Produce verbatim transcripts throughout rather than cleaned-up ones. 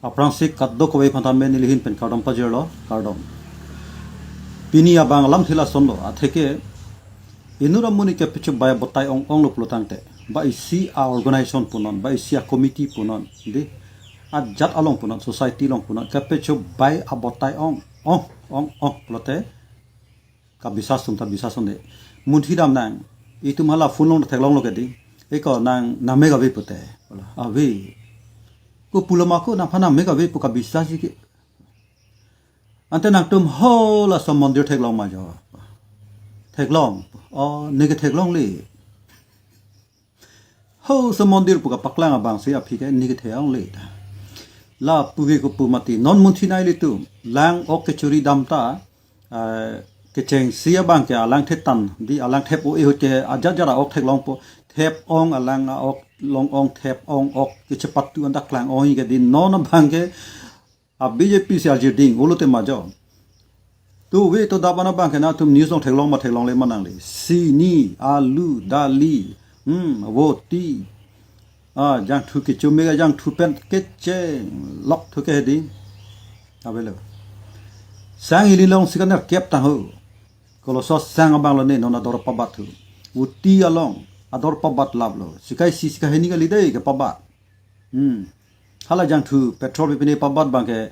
Aphrangsi kadokave aphan tame nelihin pen kardom pajirlo, kardom. Pini abang alamthe lasonlo, atheke inut amonit ke pechu bai abotai ong-onglo pulotangte, ba isi a-organization punon, ba isi a-committee punon, di, ajat along punon, society along punon, ke pechu bai abotai ong, ong, ong, ong pulote, kabisas atum ta bisas un-e. Munthi damnang, itum hala phone along theklonglo ke di. Eko nang name kave pute. Ave. Ko pulo ma ko nangphan name kave pu kabisas ke. Ante nangtum ho laso mondir theklong ma jo. Theklong. O, ne ke theklongle. Ho, so mondir pu kapaklang abangsi aphi ke ne ke theklongle. Lapu ke kopu mati. Non munthi nai ilitum. Lang ok kechuri dam ta, ah, kechengsi abang ke alang thetan, di alang thep o-e ahut ke ajat ajat a-ok theklongpo, thep ong alang a-ok long ong, thep ong ok kechepatu anta klang ong ke di, non abang ke a-B J P si arjir ding, ulo te ma jo. Tu ve to daban abang ke nangtum news along theklong ma theklongle ma nangle. Sini, alu, dali, hmm, voti. Ah, jangthu kecho mega jangthu pen kecheng lok thu ke di. Avelo. Sang ili alongsi kaner kep tang ho. Koloso sang abang lo ne non ador pabat thu. Voti along ador pabat laplo. Sikai isi sikai hini kali dei kepabat. Hmm. Hala jangthu petrol pipine pabat abang ke,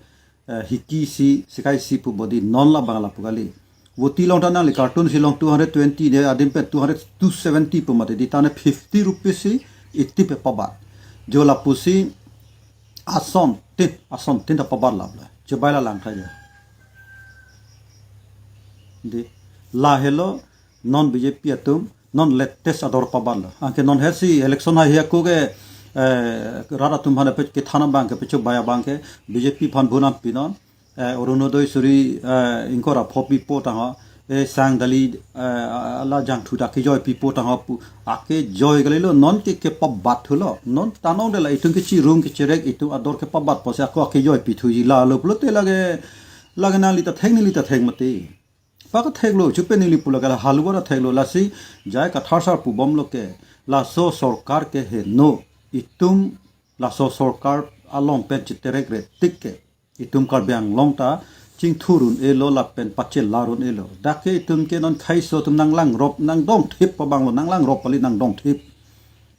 eh, hiki isi, sikai isi pu bodi non la abang lapu kali. Voti along ta nangli carton isi along two hundred twenty ne adim pen two hundred, two seventy pu mati di, tane fifty rupees si iti pe pabat. Jo lapusi ason tin, ason tin ta pabat laplo. Chebai la lang tha jo. Di, lahelo non B J P atum, non latest ador pabatlo. Anke non hesi election hai hia ko ke, eh, rat atum aphan pe kethan abang ke, pecho bai abang ke, B J P aphan bonam pinon, eh, Orunodoi suri, eh, ingkoi ra pho pipo tang ho, eh, sang dali, eh, ala jangthu ta kejoi pipo tang ho pu, akejoi kalilo, non ke kepabat thulo, non tanong de la itum kechirung kecherek itum ador kepabat pusi ako akejoi pithuji lalo pulote lake, lake nangli ta theng neli ta theng mati. Paka theklo, chupe neli pula kala haluwa ra theklo, lasi J I Kathar sir pubomlo ke, laso sorkar ke heno, itum laso sorkar along pen chiterek retik ke, itum Karbi Anglong ta chingthur un-elo lapen pachelar un-elo. Dak ke itum ke non khaiso atum nanglangrop, nangdongthip pabanglo, nanglangrop kali nangdongthip.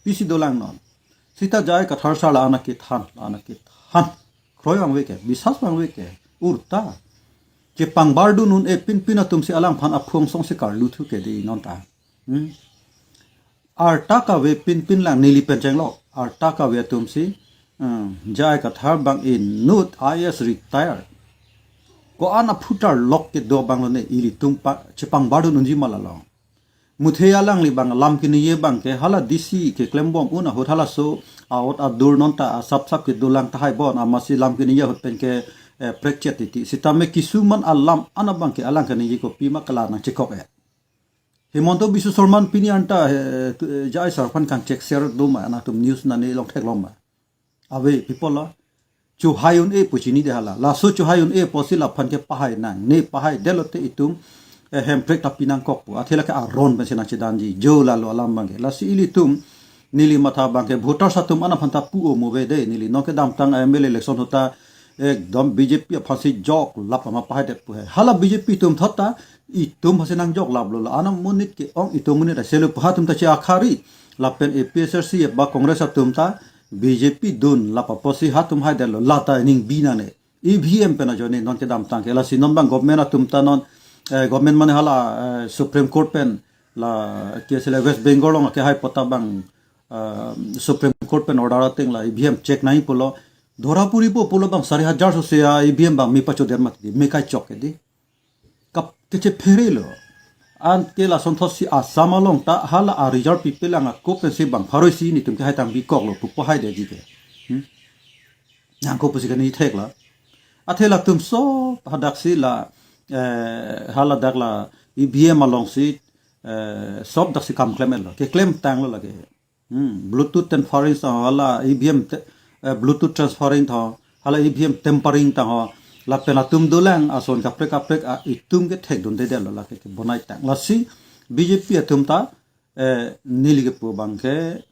Pisi dolang non. Sita J I Kathar sir la ana kethan, la ana kethan. Kroi vangve ke, bisas vangve ke, urta. Chepangbardun un-e pinpin atum si alangphan aphong song si karlu thu ke di non ta. Hmm. Arta kave pinpin lang neli pen chenglok. Arta kave atum si, hmm, J I Kathar abang inut I A S retire. Ko-an aphutar lok kedo abang lo ne ilitum pa chepangbardun unji ma la long. Muthe alangli abang lam keningje abang ke hala D C keklembom un ahut halaso aot adur non ta asap sap kedolang tahai bon amatsi lam keningje ahut pen ke, eh, prekchet titi. Sitame kisuman alam an abang ke alang keningje kopima kala nangchekok-et. Himanta Biswa Sarma pini anta, eh, tu, eh, J I sir aphan kangchek share do ma nangtum news nane along theklong ma. Ave, people lo. Chohai un-e pu chinide hala. Laso chohai un-e pusi laphan ke pahai nang. Ne pahai detlo te itum, eh, hemprek ta pinangkok pu. Athe lake aron pensi nangchedanji. Jo lalo alam abang ke. Lasi ilitum neli matha abang ke voters atum an aphan ta pu-o mo ave de. Neli non kedamtang M L A election ahut ta ekdom B J P aphansi jok lap ama pahai det pu he. Hala B J P atum thot ta itum aphansi nangjok laplo la. Ana monit ke-ong itum monit aselu pu hatum ta che akhari. Lapen A P H L C ba Congress atum ta B J P dun lap apotsi hatum hai detlo, la ta ining bi nangne. E V M pen ajoine non kedamtang ke, lasi non abang government atum ta non, eh, government mane hala, eh, Supreme Court pen la ke sele West Bengal along ke hai pota abang, eh, Supreme Court pen order ateng la E V M check nangji pulo. Dhora puripo pulo abang sari hajar sose a E V M abang me pachodet mati, me kaichok ke di. Kap kechephere lo. Anke lason thotsi Assam along ta hala a-result pipelang ako pensi bang pharo isi netum ke hai tang bikoklo pu pahai detji ke. Hmm? Nangko pusi kani theklo. Athe latum sop hadaksi la, eh, hala dak la E V M alongsi, eh, sop daksi kam klem-etlo. Keklem tanglo lake. Hmm, Bluetooth tampering tang ho, hala E V M te-, eh, Bluetooth tampering tang ho, hala E V M tampering tang ho, lapen atum dolang ason kaprek kaprek a itum ke thekdunde detlo lake kebonai tang. Lasi B J P atum ta, eh, neli kepu abang ke,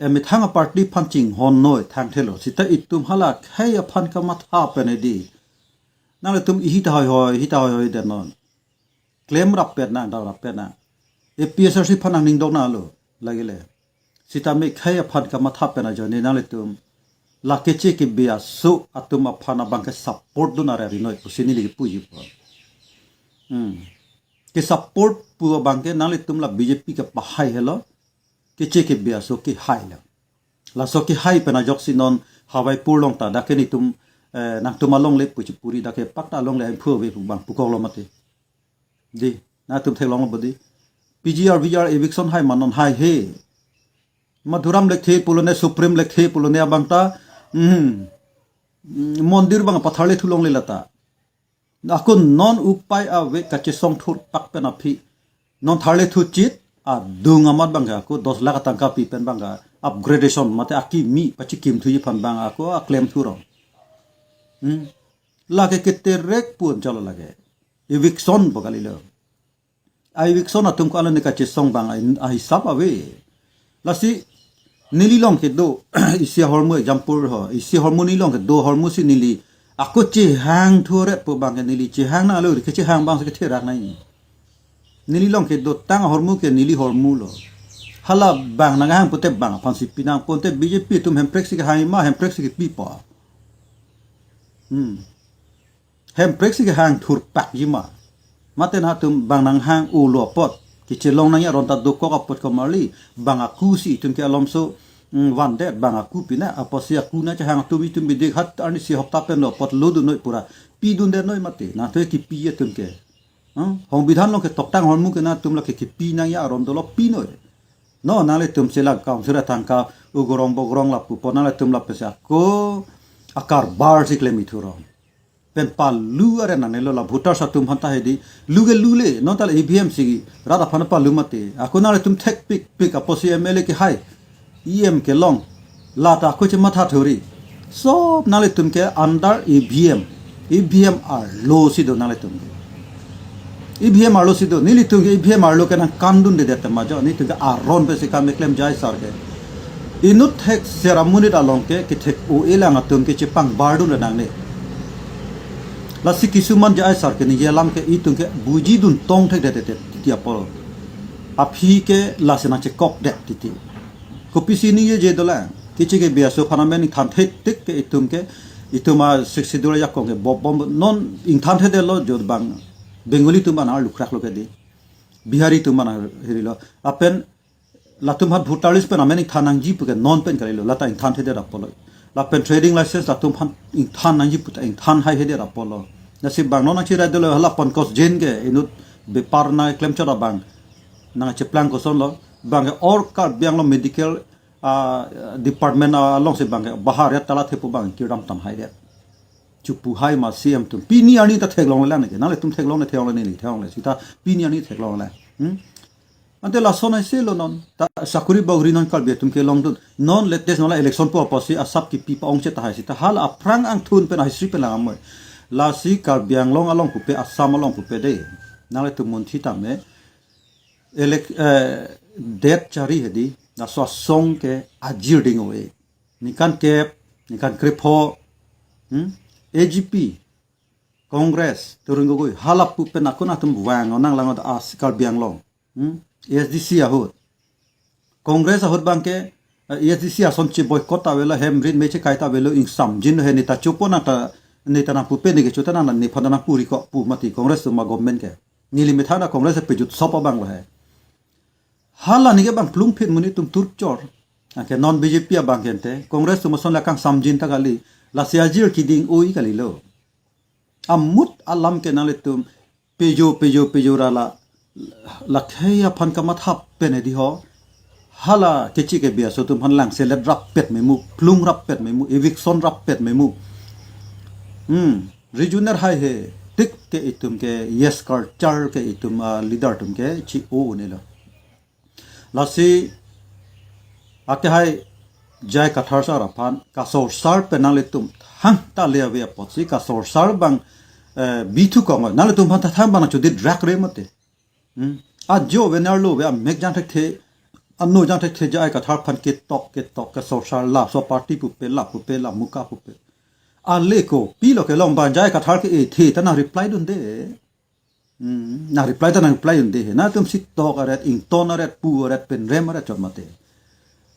emethang a-party aphan chinghon noi thangthelo. Seta itum hala khei aphan kamatha pen hedi. Nanglitum ihi ta hoi hoi, ihi ta hoi hoi den non. Klem rappet nang, dau rappet nang. A P H L C aphan nangning dok nanglo, lagile. Sitame khei aphan kamatha pen ajoine nanglitum la keche kebi aso atum aphan abang ke support dun are rinoi pusi neli kipuji po. Hmm. Ke-support pu abang ke nanglitum la B J P kepahai helo. Keche kebi aso kehailo. Laso kehai pen ajoksi non Hawaipur along ta dak ke netum, eh, nangtum alongle pu chipuri, dak ke pakta alongle ahin phu ave pu bang pukoklo mati. Di, nangtum theklonglo bo di. P G R V G R eviction hai ma non haihe. Madhuram Lekthe pulone, Supreme Lekthe pulone abang ta, hmm, hmm, mondir abang patharle thulongle lata. Ako non upai ave kachesong thurpak pen aphi. Non tharle thuchit, adung amat abang ke ako dos lakh atangka pi pen abang ke upgradation mate akimi pachikimthuji aphan abang ako aklem thurong. Hmm. Lake keterek pun chalo lake. Eviction pu kalilo. A-eviction atum ko alone kachesong abang a, ahisap ave. Lasi neli along kedo, isi ahormu example ho, isi ahormu neli along kedo ahormu si neli. Ako chehang thurep pu abang ke neli chehang nanglo, kechehang abang si ketherak nang. Neli along kedotang ahormu ke neli ahormu lo. Hala abang nanghang pute abang aphan si pinang ponte B J P atum Hemprek si kehang ma, Hemprek si kepi po. Hmm. Hemprek si kehang thurpakji ma. Mate nangtum abang nanghang ulo apot. Kechelong nangji aron ta dokok apot komarli. Abang aku si itum ke alomso, mm, vandet abang aku pina. Apotsi aku nangchehang atum itum bidik hat arni si hokta pen lo apot lo dun noi pura. Pidunde noi mate. Nangtum kipi atum ke. Hmm? Songbidhan along ketoktang ahormu ke nangtum lake kipi nangji aron dolo pinoi. No, nanglitum si la council atangka ugorong bogrong lapu po nanglitum lapu si ako akarbar si klem ithurong. Pen palu are nangnelo la voters atum aphan ta hedi. Lu ke lule, non ta la E V M si rat aphan palu mati. Ako nanglitum thekpikpik apotsi M L A kehai, E M kelong, lata ako chematha thuri. Sob nanglitum ke under E V M. E V M arlo si do nanglitum ke. E V M arlo si do, nelitum ke E V M arlo ke nangkandundedet ma jo, netum ke aron pensi kam keklem jai sar ke. Inut thekser amonit along ke, kethek-o-e lang atum ke chepangbar dunre nangne. Lasi kisuman jai sar ke ningje alam ke itum ke bujidun tong thekdedet titi apot. Aphi ke lasi nangchekokdet titi. Kopisi ningjeje dolang. Keche kebi aso aphan amen ingthan thetik ke itum ke, itum a Sixth Schedule ajakong ke bom bom non ingthan thedetlo jo abang Bengali atum abang arlukrak lo ke di. Bihari atum abang hirilo. Lapen latum aphan voter list pen amen ingthan nangji pu ke non pen kalilo, lata ingthan thedet apotlo. Lapen trading license latum aphan ingthan nangji pu ta ingthan hai thedet apotlo. Lasi abang non nangcheraidetlo hala Pankaj Jain ke inut bepar nangklemchot abang nangcheplang kosonlo. Abang ke or Karbi Anglong medical, ah, department alongsi abang ke bahar ya tala thepo abang kiram tam haidet. Chupu hai ma C M atum. Pini arni ta theklongle neke. Nanglitum theklongle theklongle neli theklongle. Sita pini arni theklongle. Hmm? Ante lason aise lo non. Ta sakuri baguri non Karbi atum kelongdun. Non latest non la election pu apotsi asap kipi pa-ong chetahai sita hala aphrang angthun pen history pen lang amoi. Lasi Karbi Anglong along pupe, Assam along pupe de. Nanglitum munthi tame. Elek, eh, det chari hedi, laso asong ke ajir ding-o-e. Ningkan kep, ningkan krepho, hmm? A G P, Congress, Tarun Gogoi, hala pu pen ako nangtum vang, nang lang as Karbi Anglong, hmm? A S D C ahut. Congress ahut abang ke, eh, A S D C ason che boycott ta avelo, hem rit me chekai ta avelo, ingsamjin he neta chopo nang ta, neta nangpupe ne kecho ta nang nephan nangpuri ko pu mati Congress atum a government ke. Neli methang ta Congress pejut sop abang lo he. Hala neke abang plungphit monit atum turchor. Anke non B J P abang ke ante Congress atum ason la kangsamjin ta kali. Lasi ajir keding-o-e kalilo. Amut alam ke nanglitum pejo pejo pejo ra la, la khei aphan kamatha pen hedi ho. Hala keche kebi aso atum aphan langselet rappet memu, plung rappet memu, eviction rappet memu. Hmm, regional haihe tik ke itum ke yes culture ke itum, ah, leader atum ke chi-o unelo. Lasi akehai J I Kathar sar aphan kasorsar pen nanglitum thangta le ave apotsi kasorsar abang, eh, bithu kong nanglitum aphan ta thang abang nangchodit rakre mate. Hmm. Ajo ave nerlo ave amek jang thekthe Ano jang thekthe J I Kathar aphan ketok ketok ke sorsar laso party pupe lapupe lamuka pupe. Ale kopi lo kelong abang J I Kathar ke-ethe ta nang reply dunde. Hmm, nang reply ta nang reply dunde. Nangtum si tok aret, ington aret, pu aret, penrem aret chot mate.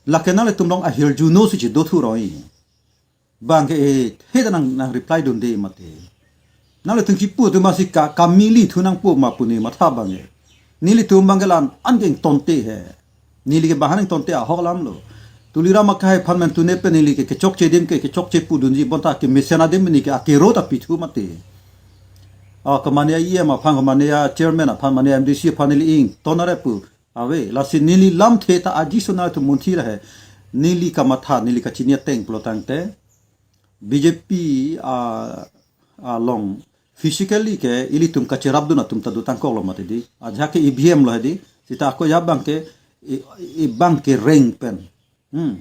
Lake nanglitum along ahirjuno si chedo thuroi. Abang ke-ethe ta nang, nang reply dunde mate. Nanglitum kipu atum si ka, kamili thu nangpo ma pu ne matha abang ke. Nelitum abang ke la-an ke ingtonte he. Neli ke bang han ingtonte ahok alam lo. Tuliram Ronghang aphan men tune pen neli ke kechokche adim ke kechokche pudunji bonta kemesen adim neli ke akero ta pithu mate. Ah, kemane a-E M aphan, kemane a-chairman aphan, mane M D C aphan neli ington aret pu ave. Lasi neli lamthe ta aji sona tu munthi rahe. Neli kamatha, neli kachini ateng pulo tangte B J P a, along physically ke ilitum kacherapdun atum ta dotangkok lo mate di. Ajahak ke E V M lo he di. Sita ako ya abang ke, e, e abang ke reng pen. Hmm.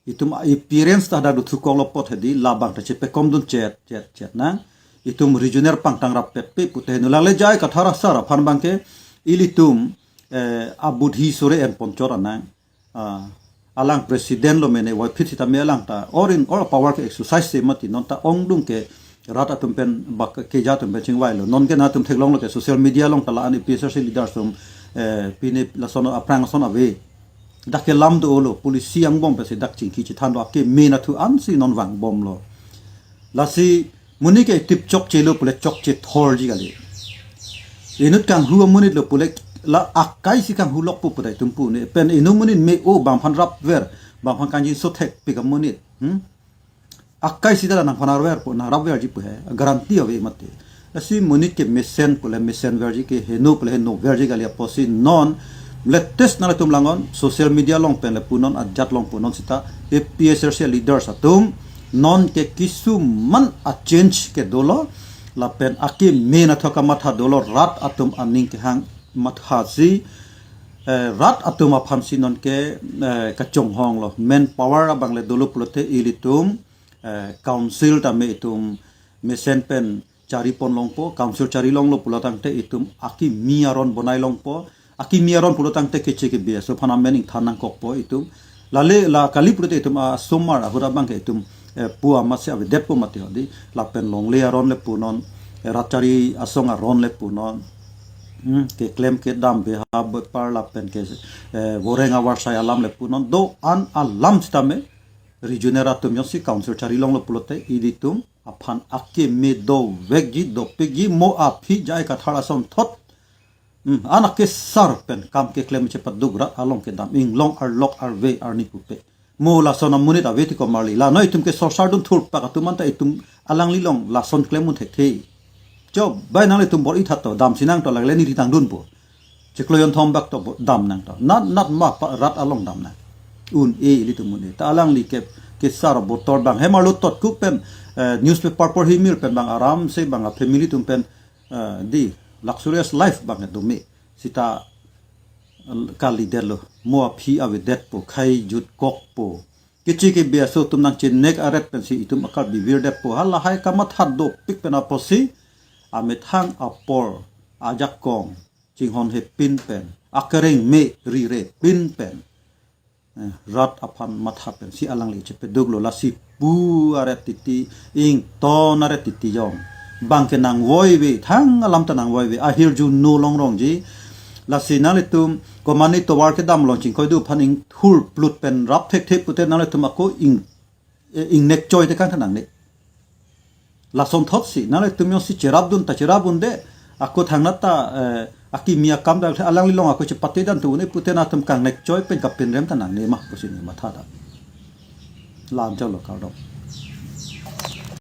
Itum appearance ta dak dothukok lo apot he di, labang ta chepekomdun chet, chet, chet nang. Itum regional pangtang rap pet pe pute henu. Lale J I Kathar asar aphan abang ke ilitum, eh, abudhi sore enpon chot anang. Ah, alang president lo mene wai phit sitame alang ta or in all power ke exercise se mati, non ta ongdung ke rat atum pen bak keja atum pen chingvai lo. Non ke nangtum theklong lo ke social media along ta la-an A P H L C leaders atum, eh, pine lason aphrang ason ave. Dak ke lam do lo, policy angbong pensi dak chingki chethan do, akeme nathu ansi non vangbom lo. Lasi monit ke tip chokche lo pule chokche thorji kali. Inut kanghu amonit lo pule la akai si kanghu lok pu pudai tum pu ne. Pen inut monit me-o bang aphan rapver, bang aphan kangjinso thekpik amonit. Hmm? Akai sita nang aphan arver pu, nang rapverji pu he, guarantee ave mati. Lasi monit ke mesen pule mesenverji, ke heno pule henoverji kali apotsi non latest nanglitum langnon, social media along pen le punon, ajat along punon sita A P H L C leaders atum non ke kisuman a-change ke dolo, lapen akeme nathu kamatha dolo, rat atum aning kehang matha si, eh, rat atum aphan si non ke, eh, kachonghong lo. Manpower abang le dolo pulote ilitum, eh, council tame itum mesen pen charipon longpo, council chari longlo pulo tangte itum akimi aron bonai longpo, akimi aron pulo tangte keche kebe aso aphan amen ingthan nangkokpo itum. Lale la kali pulote itum asomar ahut abang ke itum, eh, pu amat si avedetpo mati ho di, lapen longle aron le punon, eh, rat chari asong aron le punon. Hmm, keklem kedam beha bepar lapen ke, eh, voreng avarsai alam le punon. Do-an alam sitame regional atum jongsi council chari longlo pulote ilitum aphan akeme dovekji dopikji, mo aphi J I Kathar asonthot. Hmm, an akesar pen kam keklem chepaduk rat along kedam, inglong arlok arve arni pupe. Mo lason amonit ave ti komarli. La noi itum ke sorsar dun thurpak atum anta itum alangli along lason klem un thekthe. Chobai nanglitum bor-i tha to, damsi nangto, lagle neli tangdunpo. Chiklo jonthom bak to bo-, dam nangto. Nat, nat ma pa rat along dam nang. Un-e ilitum un-e. Ta alangli ke, kesar botor bang. Hem arlo tot kuk pen, eh, newspaper porhi mil pen bang aram se bang a-family atum pen, eh, di luxurious life bang do me. Sita, eh, kalidetlo. Mo aphi avedetpo, khai jut kokpo. Keche kebe aso atum nangchenek aret pensi itum akal bivirdetpo. Halahai kamatha dopik pen apotsi amethang apor ajakong chinghon hepin pen, akereng me rire pin pen, eh, rat aphan matha pensi alangli chepaduklo. Lasi pu aret titi, ington aret titi jong bang ke nangvoive, thang alam ta nangvoive, ahirjuno longrongji. Lasi nanglitum komane tovar kedam along chingkoi do aphan ingthur plut pen rap thekthe pute nanglitum ako ing, eh, ingnek choi tekang tha nangne. Lasonthotsi nanglitum jongsi cherapdun ta cherapdunde, ako thangnat ta, eh, akimi akam ta alangli along ako chepate dan tu ne pute nangtum kangnek choi pen kapinrem ta nangne ma pusi ne matha da. Lam chalo kardom.